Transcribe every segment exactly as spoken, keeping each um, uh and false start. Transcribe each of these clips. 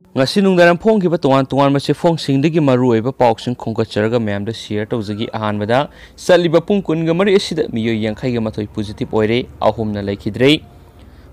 ꯉꯁꯤ ꯅꯨꯡꯗꯥꯡ ꯐꯣꯡꯈꯤꯕ ꯇꯣꯉꯥꯟ ꯇꯣꯉꯥꯟꯕ ꯆꯦꯐꯣꯡꯁꯤꯡꯗꯒꯤ ꯃꯔꯨꯑꯣꯏꯕ ꯄꯥꯎꯁꯤꯡ ꯈꯣꯝꯒꯠꯆꯔꯒ ꯃꯌꯥꯝꯗ ꯁꯤꯌꯔ ꯇꯧꯖꯒꯦ꯫ ꯑꯍꯥꯟꯕꯗ, ꯆꯠꯂꯤꯕ ꯄꯨꯡ ꯀꯨꯟꯒ ꯃꯔꯤ ꯑꯁꯤꯗ ꯃꯤꯑꯣꯏ ꯌꯥꯡꯈꯩꯒ ꯃꯥꯊꯣꯏ ꯄꯣꯖꯤꯇꯤꯚ ꯑꯣꯏꯔꯦ, ꯑꯍꯨꯝꯅ ꯂꯩꯈꯤꯗ꯭ꯔꯦ꯫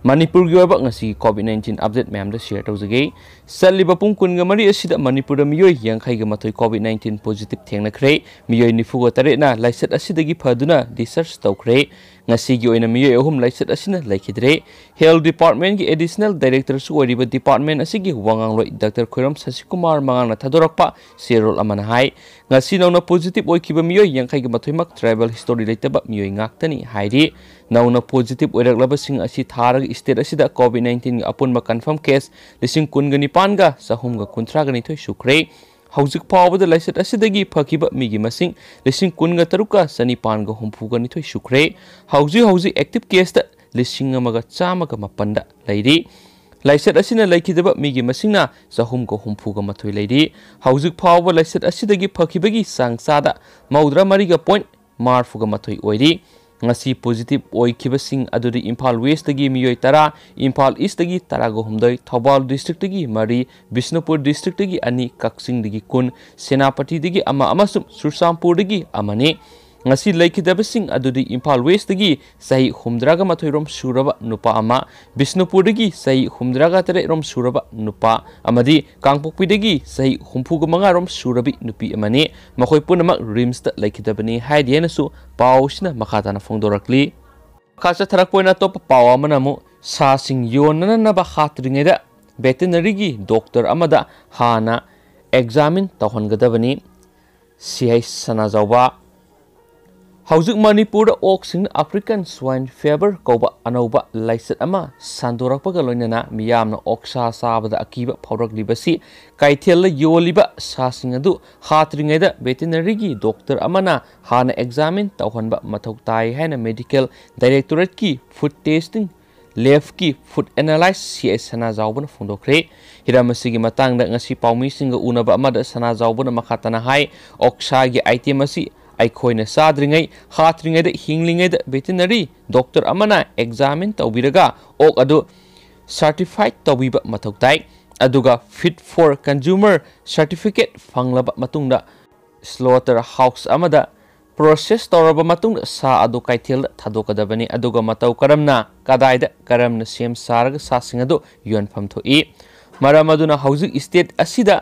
ꯃꯅꯤꯄꯨꯔꯒꯤ ꯑꯣꯏꯕ ꯉꯁꯤꯒꯤ ꯀꯣꯚꯤꯗ ꯅꯥꯏꯟꯇꯤꯟ ꯑꯞꯗꯦꯠ ꯃꯌꯥꯝꯗ ꯁꯤꯌꯔ ꯇꯧꯖꯒꯦ꯫ ꯆꯠꯂꯤꯕ ꯄꯨꯡ ꯀꯨꯟꯒ ꯃꯔꯤ ꯑꯁꯤꯗ ꯃꯅꯤꯄꯨꯔꯗ ꯃꯤꯑꯣꯏ ꯌꯥꯡꯈꯩꯒ ꯃꯥꯊꯣꯏ ꯀꯣꯚꯤꯗ ꯅꯥꯏꯟꯇꯤꯟ ꯄꯣꯖꯤꯇꯤꯚ ꯊꯦꯡꯅꯈ꯭ꯔꯦ꯫ ꯃꯤꯑꯣꯏ ꯅꯤꯐꯨꯒ ꯇꯔꯦꯠꯅ ꯂꯥꯏꯆꯠ ꯑꯁꯤꯗꯒꯤ ꯐꯗꯨꯅ ꯗꯤꯁꯆꯥꯔꯖ ꯇꯧꯈ꯭ꯔꯦ꯫ ꯉꯁꯤꯒꯤ ꯑꯣꯏꯅ ꯃꯤꯑꯣꯏ ꯑꯍꯨꯝ ꯂꯥꯏꯆꯠ ꯑꯁꯤꯅ ꯂꯩꯈꯤꯗ꯭ꯔꯦ꯫ ꯍꯦꯜꯊ ꯗꯤꯄꯥꯔꯠꯃꯦꯟꯒꯤ ꯑꯦꯗꯤꯁꯅꯦꯜ ꯗꯥꯏꯔꯦꯛꯇꯔꯁꯨ ꯑꯣꯏꯔꯤꯕ ꯗꯤꯄꯥꯔꯠꯃꯦꯟ ꯑꯁꯤꯒꯤ ꯋꯥꯉꯥꯡꯂꯣꯏ ꯗꯥꯛꯇꯔ ꯈꯣꯏꯔꯝ ꯁꯁꯤꯀꯨꯃꯥꯔ ꯃꯉꯥꯡꯅ ꯊꯥꯗꯣꯔꯛꯄ ꯆꯦꯔꯣꯜ ꯑꯃꯅ ꯍꯥꯏ, ꯉꯁꯤ ꯅꯧꯅ ꯄꯣꯖꯤꯇꯤꯚ ꯑꯣꯏꯈꯤꯕ ꯃꯤꯑꯣꯏ ꯌꯥꯡꯈꯩꯒ ꯃꯥꯊꯣꯏꯃꯛ ꯇ꯭ꯔꯥꯏꯕꯦꯜ ꯍꯤꯁꯇꯣꯔꯤ ꯂꯩꯇꯕ ꯃꯤꯑꯣꯏ ꯉꯥꯛꯇꯅꯤ ꯍꯥꯏꯔꯤ꯫ ꯅꯧꯅ ꯄꯣꯖꯤꯇꯤꯚ ꯑꯣꯏꯔꯛꯂꯕꯁꯤꯡ ꯑꯁꯤ ꯊꯥꯔꯒ ꯁ꯭ꯇꯦꯠ ꯑꯁꯤꯗ ꯀꯣꯚꯤꯗ ꯅꯥꯏꯟꯇꯤꯟꯒꯤ ꯑꯄꯨꯟꯕ ꯀꯟꯐꯥꯔꯝ ꯀꯦꯁ ꯂꯤꯁꯤꯡ ꯀꯨꯟꯒ ꯅꯤꯄꯥꯟꯒ ꯆꯍꯨꯝꯒ ꯀꯨꯟꯊ꯭ꯔꯥꯒ ꯅꯤꯊꯣꯏ ꯁꯨꯈ꯭ꯔꯦ꯫ ꯍꯧꯖꯤꯛ ꯐꯥꯎꯕꯗ ꯂꯥꯏꯆꯠ ꯑꯁꯤꯗꯒꯤ ꯐꯈꯤꯕ ꯃꯤꯒꯤ ꯃꯁꯤꯡ ꯂꯤꯁꯤꯡ ꯀꯨꯟꯒ ꯇꯔꯨꯛꯀ ꯆꯅꯤꯄꯥꯟꯒ ꯍꯨꯝꯐꯨꯒ ꯅꯤꯊꯣꯏ ꯁꯨꯈ꯭ꯔꯦ꯫ ꯍꯧꯖꯤꯛ ꯍꯧꯖꯤꯛ ꯑꯦꯛꯇꯤꯚ ꯀꯦꯁꯇ ꯂꯤꯁꯤꯡ ꯑꯃꯒ ꯆꯥꯝꯃꯒ ꯃꯥꯄꯟꯗ ꯂꯩꯔꯤ꯫ ꯂꯥꯏꯆꯠ ꯑꯁꯤꯅ ꯂꯩꯈꯤꯗꯕ ꯃꯤꯒꯤ ꯃꯁꯤꯡꯅ ꯆꯍꯨꯝꯒ ꯍꯨꯝꯐꯨꯒ ꯃꯥꯊꯣꯏ ꯂꯩꯔꯤ꯫ ꯍꯧꯖꯤꯛ ꯐꯥꯎꯕ ꯂꯥꯏꯆꯠ ꯑꯁꯤꯗꯒꯤ ꯐꯈꯤꯕꯒꯤ ꯆꯥꯡ ꯆꯥꯗ ꯃꯧꯗ꯭ꯔꯥ ꯃꯔꯤꯒ ꯄꯣꯏꯟꯠ ꯃꯔꯤꯐꯨꯒ ꯃꯥꯊꯣꯏ ꯑꯣꯏꯔꯤ꯫ ꯉꯁꯤ ꯄꯣꯖꯤꯇꯤꯚ ꯑꯣꯏꯈꯤꯕꯁꯤꯡ ꯑꯗꯨꯗꯤ ꯏꯝꯐꯥꯜ ꯋꯦꯁꯇꯒꯤ ꯃꯤꯑꯣꯏ ꯇꯔꯥ, ꯏꯝꯐꯥꯜ ꯏꯁꯇꯒꯤ ꯇꯔꯥꯒ ꯍꯨꯝꯗꯣꯏ, ꯊꯧꯕꯥꯜ ꯗꯤꯁꯇ꯭ꯔꯤꯛꯇꯒꯤ ꯃꯔꯤ, ꯕꯤꯁꯅꯨꯄꯨꯔ ꯗꯤꯁꯇ꯭ꯔꯤꯛꯇꯒꯤ ꯑꯅꯤ, ꯀꯛꯆꯤꯡꯗꯒꯤ ꯀꯨꯟ, ꯁꯦꯅꯥꯄꯇꯤꯗꯒꯤ ꯑꯃ ꯑꯃꯁꯨꯡ ꯆꯨꯔꯆꯥꯟꯄꯨꯔꯗꯒꯤ ꯑꯃꯅꯤ꯫ ꯉꯁꯤ ꯂꯩꯈꯤꯗꯕꯁꯤꯡ ꯑꯗꯨꯗꯤ ꯏꯝꯐꯥꯜ ꯋꯦꯁꯇꯒꯤ ꯆꯍꯤ ꯍꯨꯝꯗ꯭ꯔꯥꯒ ꯃꯥꯊꯣꯏ ꯔꯣꯝ ꯁꯨꯔꯕ ꯅꯨꯄꯥ ꯑꯃ, ꯕꯤꯁꯅꯨꯄꯨꯔꯗꯒꯤ ꯆꯍꯤ ꯍꯨꯝꯗ꯭ꯔꯥꯒ ꯇꯔꯦꯠ ꯔꯣꯝ ꯁꯨꯔꯕ ꯅꯨꯄꯥ ꯑꯃꯗꯤ ꯀꯥꯡꯄꯣꯛꯄꯤꯗꯒꯤ ꯆꯍꯤ ꯍꯨꯝꯐꯨꯒ ꯃꯉꯥ ꯔꯣꯝ ꯁꯨꯔꯕꯤ ꯅꯨꯄꯤ ꯑꯃꯅꯤ꯫ ꯃꯈꯣꯏ ꯄꯨꯝꯅꯃꯛ ꯔꯤꯝꯁꯇ ꯂꯩꯈꯤꯗꯕꯅꯤ ꯍꯥꯏꯔꯤ ꯍꯥꯏꯅꯁꯨ ꯄꯥꯎ ꯑꯁꯤꯅ ꯃꯈꯥ ꯇꯥꯅ ꯐꯣꯡꯗꯣꯔꯛꯂꯤ꯫ ꯃꯈꯥ ꯆꯠꯊꯔꯛꯄ ꯑꯣꯏꯅ ꯑꯇꯣꯞꯄ ꯄꯥꯎ ꯑꯃꯅ ꯑꯃꯨꯛ ꯁꯥꯁꯤꯡ ꯌꯣꯟꯅꯅꯕ ꯍꯥꯠꯇ꯭ꯔꯤꯉꯩꯗ ꯚꯦꯇꯤꯅꯔꯤꯒꯤ ꯗꯣꯛꯇꯔ ꯑꯃꯗ ꯍꯥꯟꯅ ꯑꯦꯛꯖꯥꯃꯤꯟ ꯇꯧꯍꯟꯒꯗꯕꯅꯤ꯫ ꯁꯤ ꯑꯩꯆ ꯁꯅꯥꯖꯥꯎꯕ꯫ ꯍꯧꯖꯤꯛ ꯃꯅꯤꯄꯨꯔꯗ ꯑꯣꯛꯁꯤꯡꯅ ꯑꯐ꯭ꯔꯤꯀꯥꯟ ꯁ꯭ꯋꯥꯏꯟ ꯐꯤꯚꯔ ꯀꯧꯕ ꯑꯅꯧꯕ ꯂꯥꯏꯆꯠ ꯑꯃ ꯁꯟꯗꯣꯔꯛꯄꯒ ꯂꯣꯏꯅꯅ ꯃꯤꯌꯥꯝꯅ ꯑꯣꯛꯁꯥ ꯆꯥꯕꯗ ꯑꯀꯤꯕ ꯐꯥꯎꯔꯛꯂꯤꯕꯁꯤ ꯀꯩꯊꯦꯜꯗ ꯌꯣꯜꯂꯤꯕ ꯁꯥꯁꯤꯡ ꯑꯗꯨ ꯍꯥꯠꯇ꯭ꯔꯤꯉꯩꯗ ꯚꯦꯇꯤꯅꯔꯤꯒꯤ ꯗꯣꯛꯇꯔ ꯑꯃꯅ ꯍꯥꯟꯅ ꯑꯦꯛꯖꯥꯃꯤꯟ ꯇꯧꯍꯟꯕ ꯃꯊꯧ ꯇꯥꯏ ꯍꯥꯏꯅ ꯃꯦꯗꯤꯀꯦꯜ ꯗꯥꯏꯔꯦꯛꯇꯣꯔꯦꯠꯀꯤ ꯐꯨꯗ ꯇꯦꯁꯇꯤꯡ ꯂꯦꯕꯀꯤ ꯐꯨꯗ ꯑꯦꯅꯥꯂꯥꯏꯁ ꯁꯤ ꯑꯩꯆ ꯁꯅꯥꯖꯥꯎꯕꯅ ꯐꯣꯡꯗꯣꯛꯈ꯭ꯔꯦ꯫ ꯍꯤꯔꯝ ꯑꯁꯤꯒꯤ ꯃꯇꯥꯡꯗ ꯉꯁꯤ ꯄꯥꯎꯃꯤꯁꯤꯡꯒ ꯎꯅꯕ ꯑꯃꯗ ꯁꯅꯥꯖꯥꯎꯕꯅ ꯃꯈꯥ ꯇꯥꯅ ꯍꯥꯏ, ꯑꯣꯛꯁꯥꯒꯤ ꯑꯥꯏꯇꯦꯝ ꯑꯁꯤ ꯑꯩꯈꯣꯏꯅ ꯆꯥꯗ꯭ꯔꯤꯉꯩ, ꯍꯥꯠꯇ꯭ꯔꯤꯉꯩꯗ, ꯍꯤꯡꯂꯤꯉꯩꯗ ꯚꯦꯇꯤꯅꯔꯤ ꯗꯣꯛꯇꯔ ꯑꯃꯅ ꯑꯦꯛꯖꯥꯃꯤꯟ ꯇꯧꯕꯤꯔꯒ ꯑꯣꯛ ꯑꯗꯨ ꯁꯔꯇꯤꯐꯥꯏꯗ ꯇꯧꯕꯤꯕ ꯃꯊꯧ ꯇꯥꯏ꯫ ꯑꯗꯨꯒ fit for consumer certificate ꯐꯪꯂꯕ ꯃꯇꯨꯡꯗ slaughter house ꯑꯃꯗ process ꯇꯧꯔꯕ ꯃꯇꯨꯡꯗ ꯁꯥ ꯑꯗꯨ ꯀꯩꯊꯦꯜꯗ ꯊꯥꯗꯣꯛꯀꯗꯕꯅꯤ꯫ ꯑꯗꯨꯒ ꯃꯇꯧ ꯀꯔꯝꯅ, ꯀꯗꯥꯏꯗ, ꯀꯔꯝꯅ ꯁꯦꯝ ꯁꯥꯔꯒ ꯁꯥꯁꯤꯡ ꯑꯗꯨ ꯌꯣꯟꯐꯝ ꯊꯣꯛꯏ? ꯃꯔꯝ ꯑꯗꯨꯅ ꯍꯧꯖꯤꯛ state ꯑꯁꯤꯗ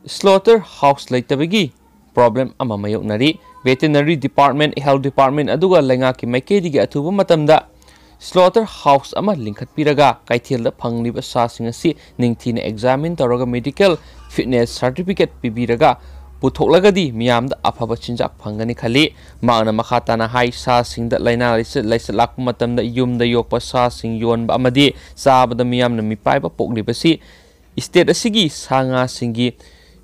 slaughter house ꯂꯩꯇꯕꯒꯤ problem ꯑꯃ ꯃꯥꯌꯣꯛꯅꯔꯤ꯫ Veterinary department, health department ꯑꯗꯨꯒ ꯂꯩꯉꯥꯛꯀꯤ ꯃꯥꯏꯀꯩꯗꯒꯤ ꯑꯊꯨꯕ ꯃꯇꯝꯗ slaughter house ꯑꯃ ꯂꯤꯡꯈꯠꯄꯤꯔꯒ ꯀꯩꯊꯦꯜꯗ ꯐꯪꯂꯤꯕ ꯁꯥꯁꯤꯡ ꯑꯁꯤ ꯅꯤꯡꯊꯤꯅ examine ꯇꯧꯔꯒ medical fitness certificate ꯄꯤꯕꯤꯔꯒ ꯄꯨꯊꯣꯛꯂꯒꯗꯤ ꯃꯤꯌꯥꯝꯗ ꯑꯐꯕ ꯆꯤꯟꯖꯥꯛ ꯐꯪꯒꯅꯤ ꯈꯜꯂꯤ꯫ ꯃꯍꯥꯛꯅ ꯃꯈꯥ ꯇꯥꯅ ꯍꯥꯏ, ꯁꯥꯁꯤꯡꯗ ꯂꯥꯏꯅꯥ ꯂꯥꯏꯆꯠ, ꯂꯥꯏꯆꯠ ꯂꯥꯛꯄ ꯃꯇꯝꯗ ꯌꯨꯝꯗ ꯌꯣꯛꯄ ꯁꯥꯁꯤꯡ ꯌꯣꯟꯕ ꯑꯃꯗꯤ ꯆꯥꯕꯗ ꯃꯤꯌꯥꯝꯅ ꯃꯤꯄꯥꯏꯕ ꯄꯣꯛꯂꯤꯕꯁꯤ state ꯑꯁꯤꯒꯤ ꯁꯥ ꯉꯥꯁꯤꯡꯒꯤ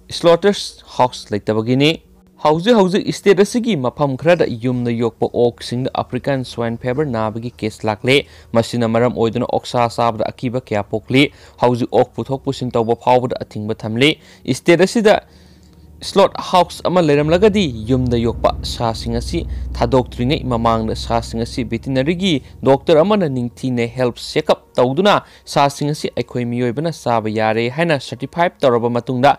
slaughter house ꯂꯩꯇꯕꯒꯤꯅꯤ꯫ ꯍꯧꯖꯤꯛ ꯍꯧꯖꯤꯛ state ꯑꯁꯤꯒꯤ ꯃꯐꯝ ꯈꯔꯗ ꯌꯨꯝꯗ ꯌꯣꯛꯄ ꯑꯣꯛꯁꯤꯡꯗ African swine fever ꯅꯥꯕꯒꯤ case ꯂꯥꯛꯂꯦ꯫ ꯃꯁꯤꯅ ꯃꯔꯝ ꯑꯣꯏꯗꯨꯅ ꯑꯣꯛꯁꯥ ꯆꯥꯕꯗ ꯑꯀꯤꯕ ꯀꯌꯥ ꯄꯣꯛꯂꯤ꯫ ꯍꯧꯖꯤꯛ ꯑꯣꯛ ꯄꯨꯊꯣꯛ ꯄꯨꯁꯤꯟ ꯇꯧꯕ ꯐꯥꯎꯕꯗ ꯑꯊꯤꯡꯕ ꯊꯝꯂꯤ꯫ State ꯑꯁꯤꯗ slaughter house ꯑꯃ ꯂꯩꯔꯝꯂꯒꯗꯤ ꯌꯨꯝꯗ ꯌꯣꯛꯄ ꯁꯥꯁꯤꯡ ꯑꯁꯤ ꯊꯥꯗꯣꯛꯇ꯭ꯔꯤꯉꯩ ꯃꯃꯥꯡꯗ ꯁꯥꯁꯤꯡ ꯑꯁꯤ veterinary-ꯒꯤ doctor ꯑꯃꯅ ꯅꯤꯡꯊꯤꯅ health check-up ꯇꯧꯗꯨꯅ ꯁꯥꯁꯤꯡ ꯑꯁꯤ ꯑꯩꯈꯣꯏ ꯃꯤꯑꯣꯏꯕꯅ ꯆꯥꯕ ꯌꯥꯔꯦ ꯍꯥꯏꯅ certify ꯇꯧꯔꯕ ꯃꯇꯨꯡꯗ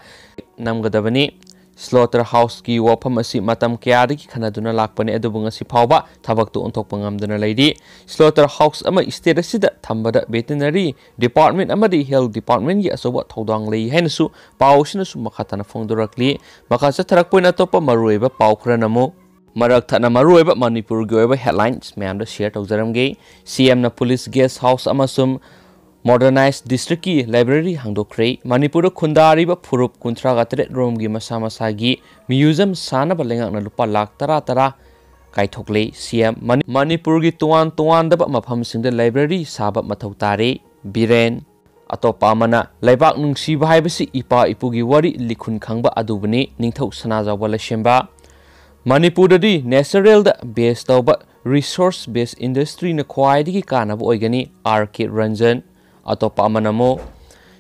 ꯅꯝꯒꯗꯕꯅꯤ꯫ Slaughter house-ꯀꯤ ꯋꯥꯐꯝ ꯑꯁꯤ ꯃꯇꯝ ꯀꯌꯥꯗꯒꯤ ꯈꯟꯅꯗꯨꯅ ꯂꯥꯛꯄꯅꯤ, ꯑꯗꯨꯕꯨ ꯉꯁꯤ ꯐꯥꯎꯕ ꯊꯕꯛꯇꯨ ꯑꯣꯟꯊꯣꯛꯄ ꯉꯝꯗꯅ ꯂꯩꯔꯤ꯫ Slaughter house ꯑꯃ state ꯑꯁꯤꯗ ꯊꯝꯕꯗ veterinary department ꯑꯃꯗꯤ health department-ꯒꯤ ꯑꯆꯧꯕ ꯊꯧꯗꯥꯡ ꯂꯩ ꯍꯥꯏꯅꯁꯨ ꯄꯥꯎ ꯑꯁꯤꯅꯁꯨ ꯃꯈꯥ ꯇꯥꯅ ꯐꯣꯡꯗꯣꯔꯛꯂꯤ꯫ ꯃꯈꯥ ꯆꯠꯊꯔꯛꯄ ꯑꯣꯏꯅ ꯑꯇꯣꯞꯄ ꯃꯔꯨꯑꯣꯏꯕ ꯄꯥꯎ ꯈꯔꯅ ꯑꯃꯨꯛ ꯃꯔꯛ ꯊꯠꯅ ꯃꯔꯨꯑꯣꯏꯕ ꯃꯅꯤꯄꯨꯔꯒꯤ ꯑꯣꯏꯕ headlines ꯃꯌꯥꯝꯗ share ꯇꯧꯖꯔꯝꯒꯦ꯫ C M-ꯅ police guest house ꯑꯃꯁꯨꯡ modernized district-ꯀꯤ library ꯍꯥꯡꯗꯣꯛꯈ꯭ꯔꯦ꯫ ꯃꯅꯤꯄꯨꯔꯗ ꯈꯨꯟꯗꯥꯔꯤꯕ ꯐꯨꯔꯨꯞ ꯀꯨꯟꯊ꯭ꯔꯥꯒ ꯇꯔꯦꯠ ꯔꯣꯝꯒꯤ ꯃꯁꯥ ꯃꯁꯥꯒꯤ museum ꯁꯥꯅꯕ ꯂꯩꯉꯥꯛꯅ ꯂꯨꯄꯥ ꯂꯥꯈ ꯇꯔꯥ ꯇꯔꯥ ꯀꯥꯏꯊꯣꯛꯂꯦ꯫ C M, ꯃꯅꯤ-, ꯃꯅꯤꯄꯨꯔꯒꯤ ꯇꯣꯉꯥꯟ ꯇꯣꯉꯥꯟꯗꯕ ꯃꯐꯝꯁꯤꯡꯗ library ꯁꯥꯕ ꯃꯊꯧ ꯇꯥꯔꯦ꯫ ꯕꯤꯔꯦꯟ꯫ ꯑꯇꯣꯞꯄ ꯑꯃꯅ, ꯂꯩꯕꯥꯛ ꯅꯨꯡꯁꯤꯕ ꯍꯥꯏꯕꯁꯤ ꯏꯄꯥ ꯏꯄꯨꯒꯤ ꯋꯥꯔꯤ ꯂꯤꯈꯨꯟ ꯈꯪꯕ ꯑꯗꯨꯕꯨꯅꯤ, ꯅꯤꯡꯊꯧ ꯁꯅꯥꯖꯥꯎꯕ ꯂꯩꯁꯦꯝꯕ꯫ ꯃꯅꯤꯄꯨꯔꯗꯗꯤ natural-ꯗ base ꯇꯧꯕ resource based industry-ꯅ ꯈ꯭ꯋꯥꯏꯗꯒꯤ ꯀꯥꯟꯅꯕ ꯑꯣꯏꯒꯅꯤ, R K Ranjan꯫ ꯑꯇꯣꯞꯄ ꯑꯃꯅ ꯑꯃꯨꯛ,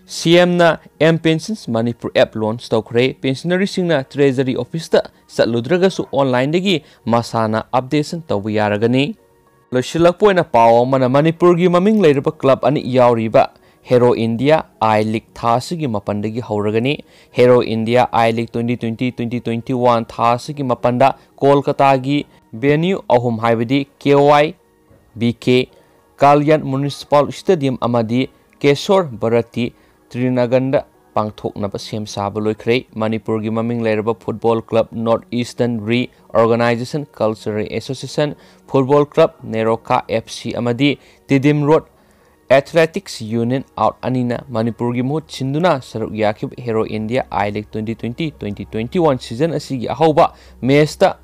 C M-ꯅ M Pensions Manipur app launch ꯇꯧꯈ꯭ꯔꯦ꯫ Pensionary-ꯁꯤꯡꯅ Treasury Office-ꯇ ꯆꯠꯂꯨꯗ꯭ꯔꯒꯁꯨ online-ꯗꯒꯤ ꯃꯁꯥꯅ updation ꯇꯧꯕ ꯌꯥꯔꯒꯅꯤ꯫ ꯂꯣꯏꯁꯤꯜꯂꯛꯄ ꯑꯣꯏꯅ ꯄꯥꯎ ꯑꯃꯅ, ꯃꯅꯤꯄꯨꯔꯒꯤ ꯃꯃꯤꯡ ꯂꯩꯔꯕ club ꯑꯅꯤ ꯌꯥꯎꯔꯤꯕ Hero India I League ꯊꯥ ꯑꯁꯤꯒꯤ ꯃꯥꯄꯟꯗꯒꯤ ꯍꯧꯔꯒꯅꯤ꯫ Hero India I League twenty twenty, twenty twenty-one ꯊꯥ ꯑꯁꯤꯒꯤ ꯃꯥꯄꯟꯗ ꯀꯣꯜꯀꯇꯥꯒꯤ venue ꯑꯍꯨꯝ, ꯍꯥꯏꯕꯗꯤ K Y B K, ꯀꯥꯂꯤꯌꯥꯟ Municipal Stadium ꯑꯃꯗꯤ ꯀꯦꯁꯣꯔ ꯚꯥꯔꯇꯤ ꯇ꯭ꯔꯤꯅꯒꯟꯗ ꯄꯥꯡꯊꯣꯛꯅꯕ ꯁꯦꯝ ꯁꯥꯕ ꯂꯣꯏꯈ꯭ꯔꯦ꯫ ꯃꯅꯤꯄꯨꯔꯒꯤ ꯃꯃꯤꯡ ꯂꯩꯔꯕ football club North Eastern Reorganization Cultural Association, football club NEROCA F C ꯑꯃꯗꯤ Tiddim road Athletics Union out ꯑꯅꯤꯅ ꯃꯅꯤꯄꯨꯔꯒꯤ ꯃꯍꯨꯠ ꯁꯤꯟꯗꯨꯅ ꯁꯔꯨꯛ ꯌꯥꯈꯤꯕ Hero India I League twenty twenty, twenty twenty-one season ꯑꯁꯤꯒꯤ ꯑꯍꯧꯕ matchꯇ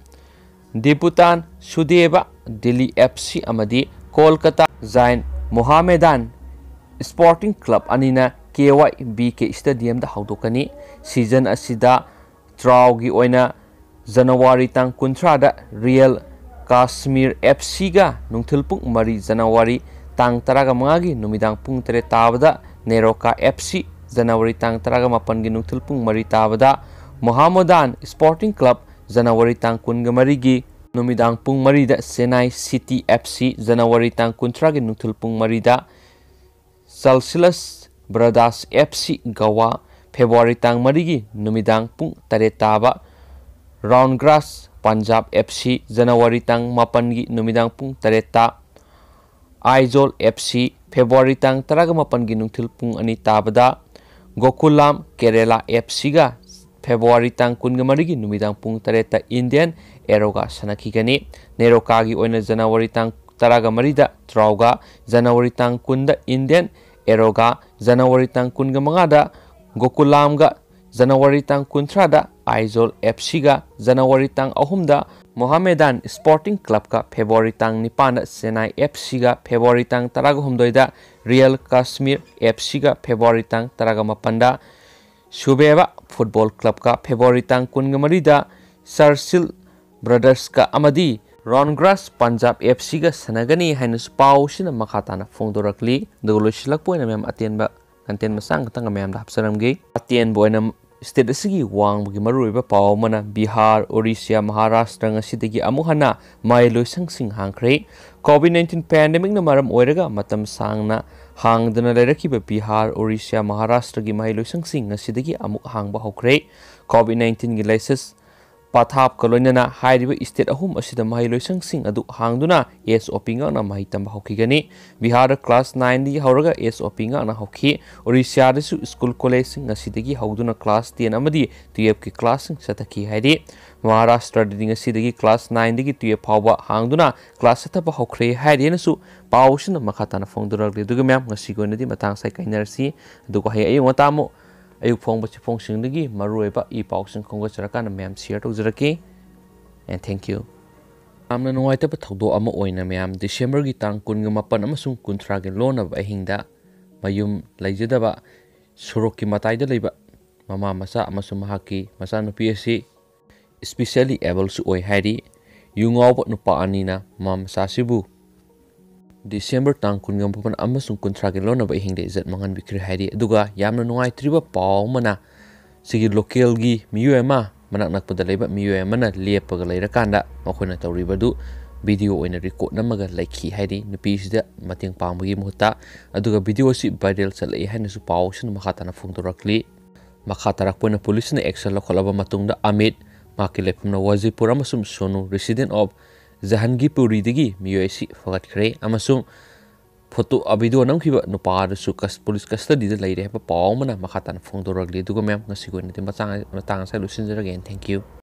ꯗꯤꯄꯨꯇꯥꯟ ꯁꯨꯗꯦꯕ ꯗꯤꯜꯂꯤ F C ꯑꯃꯗꯤ ꯀꯣꯜꯀꯇꯥ ꯖꯥꯏꯟ ꯃꯣꯍꯥꯃꯦꯗꯥꯟ Sporting Club ꯑꯅꯤꯅ K Y B K Stadiumꯗ ꯍꯧꯗꯣꯛꯀꯅꯤ꯫ Season ꯑꯁꯤꯗ ꯗ꯭ꯔꯥꯎꯒꯤ ꯑꯣꯏꯅ ꯖꯅꯋꯥꯔꯤ ꯇꯥꯡ ꯀꯨꯟꯊ꯭ꯔꯥꯗ Real Kashmir F Cꯒ ꯅꯨꯡꯊꯤꯜ ꯄꯨꯡ ꯃꯔꯤ, ꯖꯅꯋꯥꯔꯤ ꯇꯥꯡ ꯇꯔꯥꯒ ꯃꯉꯥꯒꯤ ꯅꯨꯃꯤꯗꯥꯡ ꯄꯨꯡ ꯇꯔꯦꯠ ꯇꯥꯕꯗ ꯅꯦꯔꯣꯀꯥ F C, ꯖꯅꯋꯥꯔꯤ ꯇꯥꯡ ꯇꯔꯥꯒ ꯃꯥꯄꯟꯒꯤ ꯅꯨꯡꯊꯤꯜ ꯄꯨꯡ ꯃꯔꯤ ꯇꯥꯕꯗ ꯃꯣꯍꯥꯃꯣꯗꯥꯟ Sporting Club, ꯖꯅꯋꯥꯔꯤ ꯇꯥꯡ ꯀꯨꯟꯒ ꯃꯔꯤꯒꯤ ꯅꯨꯃꯤꯗꯥꯡ ꯄꯨꯡ ꯃꯔꯤꯗ Chennai City F C, January ꯇꯥꯡ ꯀꯨꯟꯊ꯭ꯔꯥꯒꯤ ꯅꯨꯡꯊꯤꯜ ꯄꯨꯡ ꯃꯔꯤꯗ Chaslius Brothers F C Goa, February ꯇꯥꯡ ꯃꯔꯤꯒꯤ ꯅꯨꯃꯤꯗꯥꯡ ꯄꯨꯡ ꯇꯔꯦꯠ ꯇꯥꯕ, Roundgrass Punjab F C, January ꯇꯥꯡ ꯃꯥꯄꯟꯒꯤ ꯅꯨꯃꯤꯗꯥꯡ ꯄꯨꯡ ꯇꯔꯦꯠꯇ, Aizawl F C, ꯐꯦꯕ꯭ꯔꯨꯋꯥꯔꯤ ꯇꯥꯡ ꯇꯔꯥꯒ ꯃꯥꯄꯟꯒꯤ ꯅꯨꯡꯊꯤꯜ ꯄꯨꯡ ꯑꯅꯤ ꯇꯥꯕꯗ, Gokulam Kerala F Cꯒ ꯐꯦꯕ꯭ꯔꯨꯋꯥꯔꯤ ꯇꯥꯡ ꯀꯨꯟꯒ ꯃꯔꯤꯒꯤ ꯅꯨꯃꯤꯗꯥꯡ ꯄꯨꯡ ꯇꯔꯦꯠꯇ Indian Arrowꯒ ꯁꯥꯟꯅꯈꯤꯒꯅꯤ꯫ ꯅꯦꯔꯣꯀꯥꯒꯤ ꯑꯣꯏꯅ ꯖꯅꯋꯥꯔꯤ ꯇꯥꯡ ꯇꯔꯥꯒ ꯃꯔꯤꯗ ꯗ꯭ꯔꯥꯎꯒ, ꯖꯅꯋꯥꯔꯤ ꯇꯥꯡ ꯀꯨꯟꯗ Indian Arrowꯒ, ꯖꯅꯋꯥꯔꯤ ꯇꯥꯡ ꯀꯨꯟꯒ ꯃꯉꯥꯗ ꯒꯣꯀꯨꯂꯥꯝꯒ, ꯖꯅꯋꯥꯔꯤ ꯇꯥꯡ ꯀꯨꯟꯊ꯭ꯔꯥꯗ Aizawl F Cꯒ, ꯖꯅꯋꯥꯔꯤ ꯇꯥꯡ ꯑꯍꯨꯝꯗ Mohammedan Sporting Clubꯀ, ꯐꯦꯕ꯭ꯔꯨꯋꯥꯔꯤ ꯇꯥꯡ ꯅꯤꯄꯥꯟꯗ Chennai F Cꯒ, ꯐꯦꯕ꯭ꯔꯨꯋꯥꯔꯤ ꯇꯥꯡ ꯇꯔꯥꯒ ꯍꯨꯝꯗꯣꯏꯗ Real Kashmir F Cꯒ, ꯐꯦꯕ꯭ꯔꯨꯋꯥꯔꯤ ꯇꯥꯡ ꯇꯔꯥꯒ ꯃꯥꯄꯟꯗ Subeba Football Clubꯀ, ꯐꯦꯕ꯭ꯔꯨꯋꯥꯔꯤ ꯇꯥꯡ ꯀꯨꯟꯒ ꯃꯔꯤꯗ Chaslius Brothersꯀ ꯑꯃꯗꯤ Roundgrass Punjab F Cꯒ ꯁꯥꯟꯅꯒꯅꯤ ꯍꯥꯏꯅꯁꯨ ꯄꯥꯎꯁꯤꯅ ꯃꯈꯥ ꯇꯥꯅ ꯐꯣꯡꯗꯣꯔꯛꯂꯤ꯫ ꯑꯗꯨꯒ ꯂꯣꯏꯁꯤꯜꯂꯛꯄ ꯑꯣꯏꯅ ꯃꯌꯥꯝ ꯑꯇꯦꯟꯕ content ꯃꯆꯥ ꯈꯛꯇꯪꯒ ꯃꯌꯥꯝꯗ ꯍꯥꯞꯆꯔꯝꯒꯦ꯫ ꯑꯇꯦꯟꯕ ꯑꯣꯏꯅ state ꯑꯁꯤꯒꯤ ꯋꯥꯡꯃꯒꯤ ꯃꯔꯨꯑꯣꯏꯕ ꯄꯥꯎ ꯑꯃꯅ ꯕꯤꯍꯥꯔ, ꯑꯣꯔꯤꯁꯥ, ꯃꯍꯥꯔꯥꯁꯇ꯭ꯔ ꯉꯁꯤꯗꯒꯤ ꯑꯃꯨꯛ ꯍꯟꯅ ꯃꯍꯩ ꯂꯣꯏꯁꯪꯁꯤꯡ ꯍꯥꯡꯈ꯭ꯔꯦ꯫ COVID nineteen pandemicꯅ ꯃꯔꯝ ꯑꯣꯏꯔꯒ ꯃꯇꯝ ꯁꯥꯡꯅ ꯍꯥꯡꯗꯅ ꯂꯩꯔꯛꯈꯤꯕ ꯕꯤꯍꯥꯔ, ꯑꯣꯔꯤꯁꯥ, ꯃꯍꯥꯔꯥꯁꯇ꯭ꯔꯒꯤ ꯃꯍꯩꯂꯣꯏꯁꯪꯁꯤꯡ ꯉꯁꯤꯗꯒꯤ ꯑꯃꯨꯛ ꯍꯥꯡꯕ ꯍꯧꯈ꯭ꯔꯦ꯫ COVID nineteen ꯒꯤ ꯂꯥꯏꯆꯠ ꯄꯊꯥꯞꯀ ꯂꯣꯏꯅꯅ ꯍꯥꯏꯔꯤꯕ state ꯑꯍꯨꯝ ꯑꯁꯤꯗ ꯃꯍꯩꯂꯣꯏꯁꯪꯁꯤꯡ ꯑꯗꯨ ꯍꯥꯡꯗꯨꯅ SOP ꯉꯥꯛꯅ ꯃꯍꯩ ꯇꯝꯕ ꯍꯧꯈꯤꯒꯅꯤ꯫ ꯕꯤꯍꯥꯔꯗ class nine ꯗꯒꯤ ꯍꯧꯔꯒ SOP ꯉꯥꯛꯅ ꯍꯧꯈꯤ꯫ ꯑꯣꯔꯤꯁꯥꯗꯁꯨ school college ꯁꯤꯡ ꯉꯁꯤꯗꯒꯤ ꯍꯧꯗꯨꯅ class ten ꯑꯃꯗꯤ twelve ꯀꯤ class ꯁꯤꯡ ꯆꯠꯊꯈꯤ ꯍꯥꯏꯔꯤ꯫ ꯃꯍꯥꯔꯥꯁꯇ꯭ꯔꯗꯗꯤ ꯉꯁꯤꯗꯒꯤ class nine ꯗꯒꯤ twelve ꯐꯥꯎꯕ ꯍꯥꯡꯗꯨꯅ class ꯆꯠꯊꯕ ꯍꯧꯈ꯭ꯔꯦ ꯍꯥꯏꯔꯤ ꯍꯥꯏꯅꯁꯨ ꯄꯥꯎ ꯑꯁꯤꯅ ꯃꯈꯥ ꯇꯥꯅ ꯐꯣꯡꯗꯣꯔꯛꯂꯤ꯫ ꯑꯗꯨꯒ ꯃꯌꯥꯝ, ꯉꯁꯤꯒꯤ ꯑꯣꯏꯅꯗꯤ ꯃꯇꯥꯡ ꯑꯁꯤꯗ ꯀꯥꯏꯅꯔꯁꯤ꯫ ꯑꯗꯨꯒ ꯍꯌꯦꯡ ꯑꯌꯨꯛ ꯉꯟꯇꯥ ꯑꯃꯨꯛ ꯑꯌꯨꯛ ꯐꯣꯡꯕ ꯆꯦꯐꯣꯡꯁꯤꯡꯗꯒꯤ ꯃꯔꯨꯑꯣꯏꯕ ꯏ ꯄꯥꯎꯁꯤꯡ ꯈꯣꯝꯒꯠꯆꯔꯀꯥꯟꯗ ꯃꯌꯥꯝ share ꯇꯧꯖꯔꯛꯀꯦ꯫ And thank you꯫ ꯌꯥꯝꯅ ꯅꯨꯡꯉꯥꯏꯇꯕ ꯊꯧꯗꯣꯛ ꯑꯃ ꯑꯣꯏꯅ ꯃꯌꯥꯝ, December ꯒꯤ ꯇꯥꯡ ꯀꯨꯟꯒ ꯃꯥꯄꯟ ꯑꯃꯁꯨꯡ ꯀꯨꯟꯊ꯭ꯔꯥꯒꯤ ꯂꯣꯟꯅꯕ ꯑꯍꯤꯡꯗ ꯃꯌꯨꯝ ꯂꯩꯖꯗꯕ ꯁꯣꯔꯣꯛꯀꯤ ꯃꯇꯥꯏꯗ ꯂꯩꯕ ꯃꯃꯥ ꯃꯆꯥ ꯑꯃꯁꯨꯡ ꯃꯍꯥꯛꯀꯤ ꯃꯆꯥꯅꯨꯄꯤ ꯑꯁꯤ specially ableꯁꯨ ꯑꯣꯏ ꯍꯥꯏꯔꯤ꯫ ꯌꯨ ꯉꯥꯎꯕ ꯅꯨꯄꯥ ꯑꯅꯤꯅ ꯃꯃꯥ ꯃꯆꯥ ꯑꯁꯤꯕꯨ December ꯇꯥꯡ ꯀꯨꯟꯒ ꯃꯥꯄꯟ ꯑꯃꯁꯨꯡ ꯀꯨꯟꯊ꯭ꯔꯥꯒꯤ ꯂꯣꯟꯅꯕ ꯑꯍꯤꯡꯗ ꯏꯖꯠ ꯃꯥꯡꯍꯟꯕꯤꯈ꯭ꯔꯦ ꯍꯥꯏꯔꯤ꯫ ꯑꯗꯨꯒ ꯌꯥꯝꯅ ꯅꯨꯡꯉꯥꯏꯇ꯭ꯔꯤꯕ ꯄꯥꯎ ꯑꯃꯅ, ꯁꯤꯒꯤ local ꯒꯤ ꯃꯤꯑꯣꯏ ꯑꯃ, ꯃꯅꯥꯛ ꯅꯛꯄꯗ ꯂꯩꯕ ꯃꯤꯑꯣꯏ ꯑꯃꯅ ꯂꯦꯞꯄꯒ ꯂꯩꯔꯀꯥꯟꯗ ꯃꯈꯣꯏꯅ ꯇꯧꯔꯤꯕꯗꯨ video ꯑꯣꯏꯅ record ꯅꯝꯃꯒ ꯂꯩꯈꯤ ꯍꯥꯏꯔꯤ, ꯅꯨꯄꯤꯁꯤꯗ ꯃꯇꯦꯡ ꯄꯥꯡꯕꯒꯤ ꯃꯍꯨꯠꯇ꯫ ꯑꯗꯨꯒ video ꯑꯁꯤ viral ꯆꯠꯂꯛꯏ ꯍꯥꯏꯅꯁꯨ ꯄꯥꯎꯁꯤꯅ ꯃꯈꯥ ꯇꯥꯅ ꯐꯣꯡꯗꯣꯔꯛꯂꯤ꯫ ꯃꯈꯥ ꯇꯥꯔꯛꯄ ꯑꯣꯏꯅ ꯄꯨꯂꯤꯁꯅ action ꯂꯧꯈꯠꯂꯕ ꯃꯇꯨꯡꯗ ꯑꯃꯤꯠ, ꯃꯍꯥꯛꯀꯤ ꯂꯩꯐꯝꯅ ꯋꯥꯖꯤꯄꯨꯔ ꯑꯃꯁꯨꯡ ꯁꯣꯅꯨ, resident of ꯖꯍꯥꯟꯒꯤꯄꯨꯔꯤꯗꯒꯤ ꯃꯤꯑꯣꯏ ꯑꯁꯤ ꯐꯒꯠꯈ꯭ꯔꯦ ꯑꯃꯁꯨꯡ photo, ꯑ, video ꯅꯝꯈꯤꯕ ꯅꯨꯄꯥ ꯑꯗꯨꯁꯨ ꯀꯁ-, ꯄꯨꯂꯤꯁ custody ꯗ ꯂꯩꯔꯦ ꯍꯥꯏꯕ ꯄꯥꯎ ꯑꯃꯅ ꯃꯈꯥ ꯇꯥꯅ ꯐꯣꯡꯗꯣꯔꯛꯂꯤ꯫ ꯑꯗꯨꯒ ꯃꯌꯥꯝ, ꯉꯁꯤꯒꯤ ꯑꯣꯏꯅꯗꯤ ꯃꯇꯥꯡ, ꯃꯇꯥꯡ ꯑꯁꯤꯗ ꯂꯣꯏꯁꯤꯟꯖꯔꯒꯦ꯫ And thank you꯫